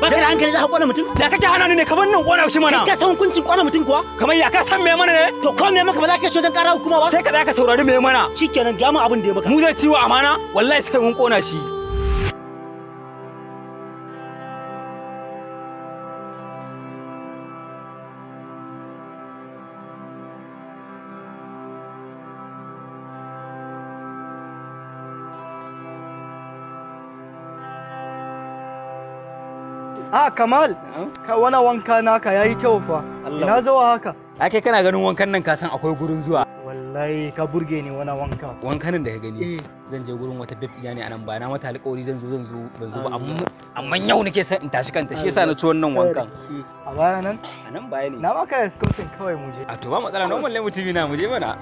Ba ka da hankali za ka kona mutum? Da kake hana ni ne ka bar nan kona shi mana. Kai ka san hukuncin kona mutum kuwa? Kamar ya ka san me mana ne? To ko me maka ba za ka so dan kara hukuma ba? Sai ka za ka saurari me mana. Shikenan ga mu abin da ya maka. Mu zai ciwo amana? Wallahi sai mun kona shi. Ah Kamal, ka wani wanka naka yayi kyau fa. Ina zuwa haka? Ai kai kana ganin wankan nan ka san akwai gurin zuwa. Wallahi ka burge ni wani wanka. Wankan nan da ka gani. Zan je gurin wata babe ina ne anan ba na mata alƙawari zan zo ban zo ba amma yau nake son in tashi kanta shi yasa na ci wannan wankan. A baya nan? A nan baya ne. Na maka escorting kawai mu je. A to ba matsala normal ne mutumi na mu je mana.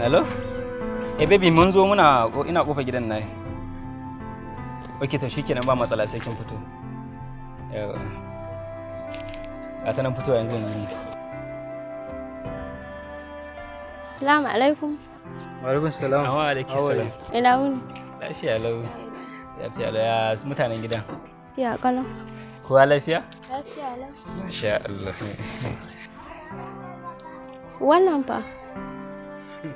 Hello? Eh baby mun zo muna ina kofa gidan nayi. Okay to shikenan ba matsala sai kin fito. Yawa. A ta nan fito yanzu yanzu. Assalamu alaikum. Wa alaikum salam. Wa alaikum salam. Ina wuni? Lafiya lau. Lafiya lau ya mutanen gidan. Lafiya kalau. Kowa lafiya? Lafiya lau. Masha Allah. Wannan fa?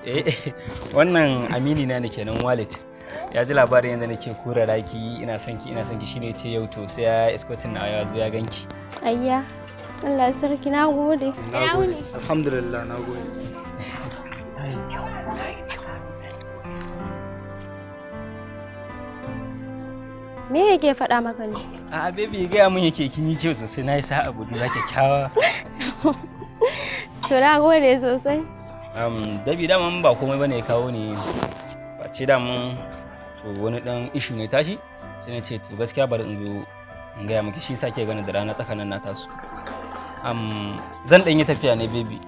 Eh wannan amini na ne kenan Walid. Ya ji labarin yadda nake kura raki ina son ki shine ce yau to sai ya escorting na ya zo ya ganki. Ayya. Allah sarki na gode. Ina wuni? Alhamdulillah na gode. Ta yi kyau, ta yi kyau. Me yake faɗa maka ne? A'a baby gaya mun yake kin yi kyau sosai na yi sa'a budurwa kyakkyawa. To na gode sosai. Dabi daman ba komai bane ya kawo ni ba ce daman to wani dan ishu ne tashi sai na ce to gaskiya bari in zo in gaya miki shi sake gani da rana tsakanin na taso. Zan dan yi tafiya ne baby.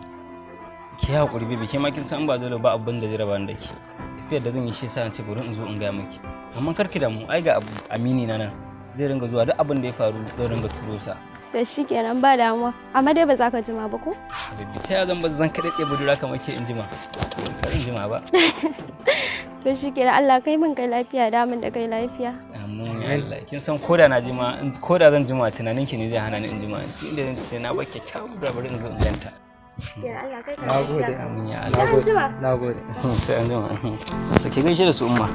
Ki hakuri baby ke ma kin san ba dole ba abin da zai raba ni da ke. Tafiyar da zan yi shi yasa na ce bari in zo in gaya miki. Amma kar ki damu ai ga amini na nan zai ringa zuwa duk abin da ya faru zai ringa turo sa. Da shi kenan ba damuwa amma dai ba za ka jima ba ko? Baby ta ya zan ba zan kaɗe ɗaya budura kamar ke in jima. Ba in jima ba. To shi kenan Allah kai min kai lafiya damin da kai lafiya. Amin ya Allah kin san koda na jima koda zan jima tunanin ki ne zai hana ni in jima inda zan ce na bar kyakkyawa budura bari in zo in ganta. Kenan Allah kai ka Nagode. Amin ya Allah. Nagode. Sai an jima. Sake gaishe da su umma.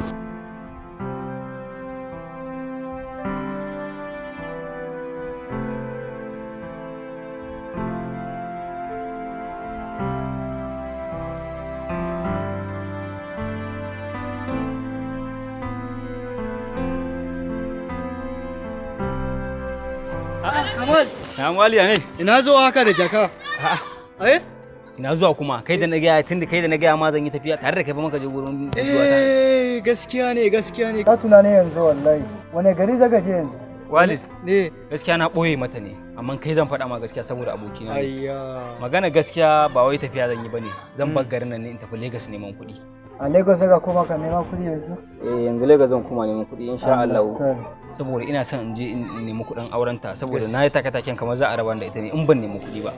Kamal. Na waliya ne. Ina zuwa haka da jaka? A'a. Eh? Ina zuwa kuma kai da na gaya tunda kai da na gaya ma zan yi tafiya tare da kai fa muka je gurin zuwa ta. Eh gaskiya ne gaskiya ne. Ka tunane yanzu wallahi. Wane gari zaka je yanzu? Walid. Ne. Gaskiya na boye mata ne amma kai zan faɗa ma gaskiya saboda abokina ne. Ayya. Magana gaskiya ba wai tafiya zan yi bane. Zan bar garin nan ne in tafi Lagos neman kuɗi. A Lagos zaka koma ka nema kuɗi yanzu? Eh yanzu Lagos zan koma neman kuɗi insha Allah. Saboda ina son in je in nemi kuɗin aurenta saboda na yi take-taken kamar za a raba da ita ne in ban nemi kuɗi ba.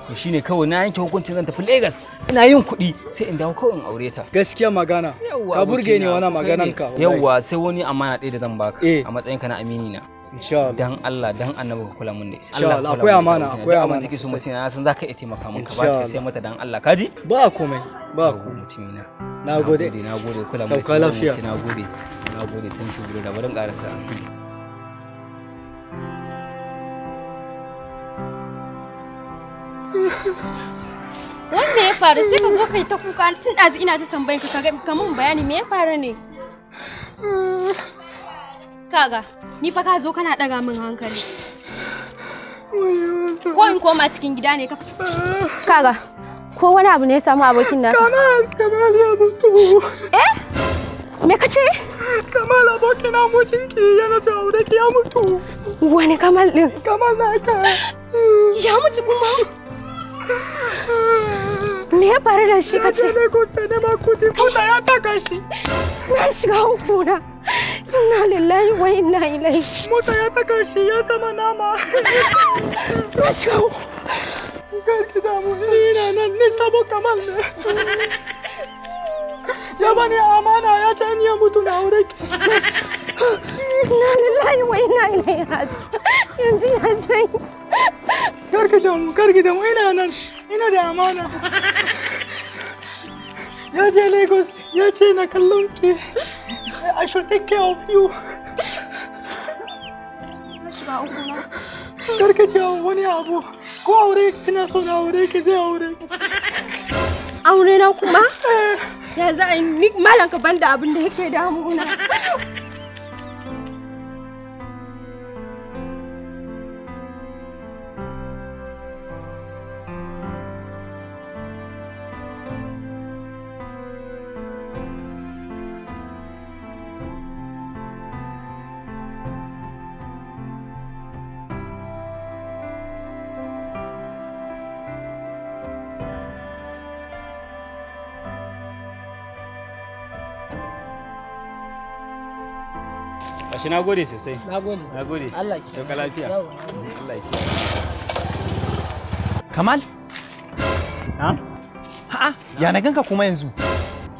To shine kawai na yanke hukuncin zan tafi Lagos ina yin kuɗi sai in dawo kawai in aure ta. Gaskiya magana. Ka burge ni wannan maganan ka. Yawwa sai wani amana ɗaya da zan baka a matsayin ka na amini na. Insha Allah. Dan Allah dan Annabi ka kula mun da ita. Insha Allah akwai amana akwai amana. Abin da so mutum na san zaka iya taimaka mun ka ba ta sai mata dan Allah kaji? Ba komai ba komai. Mutumina. Nagode. Nagode kula mun. Sauka lafiya. Nagode. Nagode thank you brother bari in karasa. Wai me ya faru sai ka zo kai ta kuka tun ɗazu ina ta tambayin ka ka mun bayani me ya faru ne? Kaga ni fa ka zo kana ɗaga min hankali. Ko in koma cikin gida ne ka kaga Ko wani abu ne ya samu abokin naka? Kamal ya mutu. Eh? Me kace? Kamal abokin abokinki yana ta aure ki ya mutu. Wani Kamal din? Kamal naka. Ya mutu kuma? Me ya faru da shi kace? Ya je Lagos sai nema kudi, mota ya taka shi. Na shiga uku na. Inna lillahi wa inna ilaihi. Mota ya taka shi ya zama nama. Na shiga uku. Kar ki damu, ni ina nan, ni sabo Kamal ne. Ya bani amana ya ce in ya mutu na aure ki. Inna lillahi wa inna ilaihi raji'un. Yanzu ya san. Kar ki damu, kar ki damu, ina nan, ina da amana. Ya je Lagos, ya ce na kallon ki. I should take care of you. Na shiga uku na. Kar ki ce wani abu. Ko aure kina so na aure ki zai aure ki. Aure na kuma? Ya za a yi ni malam ka banda abin da yake damuna. Gashi na gode sosai. Na gode. Na gode. Allah ki sauka lafiya. Allah ya kiyaye. Kamal? Ha? Ha'a, ya na ganka kuma yanzu?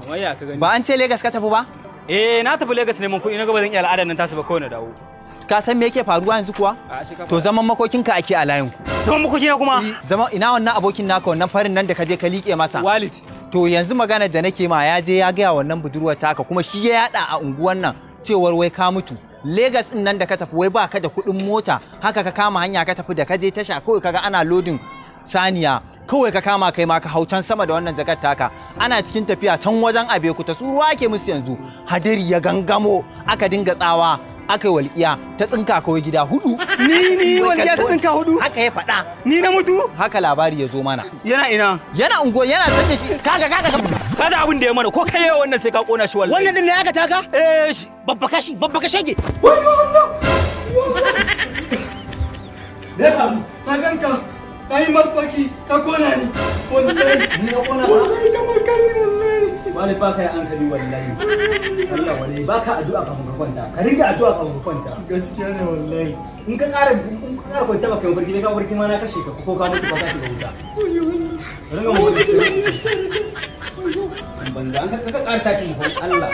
Kamar ya ka gani? Ba an ce Lagos ka tafi ba? Eh, na tafi Lagos neman kuɗi, na ga ba zan iya al'adar nan tasu ba, kawai na dawo. Ka san me yake faruwa yanzu kuwa? A sai ka To zaman makokinka ake a layin ku. Zaman makoki na kuma? Zaman ina wannan abokin naka wannan farin nan da ka je ka liƙe masa. Walid. To yanzu magana da nake ma ya je ya gaya wannan budurwar taka kuma shi ya yada a unguwan nan cewar wai ka mutu. Lagos din nan da ka tafi wai ba ka da kuɗin mota, haka ka kama hanya ka tafi, da ka je tasha kawai kaga ana lodin saniya, kawai ka kama kai ma ka hau can sama da wannan jakar taka. Ana cikin tafiya can wajen Abeokuta, su ruwa ake musu yanzu, hadari ya gangamo, aka dinga tsawa, aka yi walƙiya ta tsinka kawai gida hudu. Ni walƙiya ta tsinka hudu? Haka ya faɗa. Ni na mutu? Haka labari ya zo mana. Yana ina? Yana unguwa, yana san da shi. Kaga kaga kaga abin da ya mana, ko kai yau wannan sai ka kona shi wallahi. Wannan din ne aka taka? Eh shi. Babba kashi, babba ka shege. Me faru? Na ganka, na yi mafarki, ka kona ni. Wallahi. Ni na kona ka? Wallahi kamar kai ne wallahi. Wani ba ka yi hankali wallahi. Allah wallahi ba ka addu'a kafin ka kwanta. Ka ringa addu'a kafin ka kwanta. Gaskiya ne wallahi. In ka ƙara kwanta ba kai mafarki ne, ka mafarki ma na kashe ka ko ka mutu ko ka shiga wuta. Ringa mafarki. Banza an ka ƙara tashi mu Allah.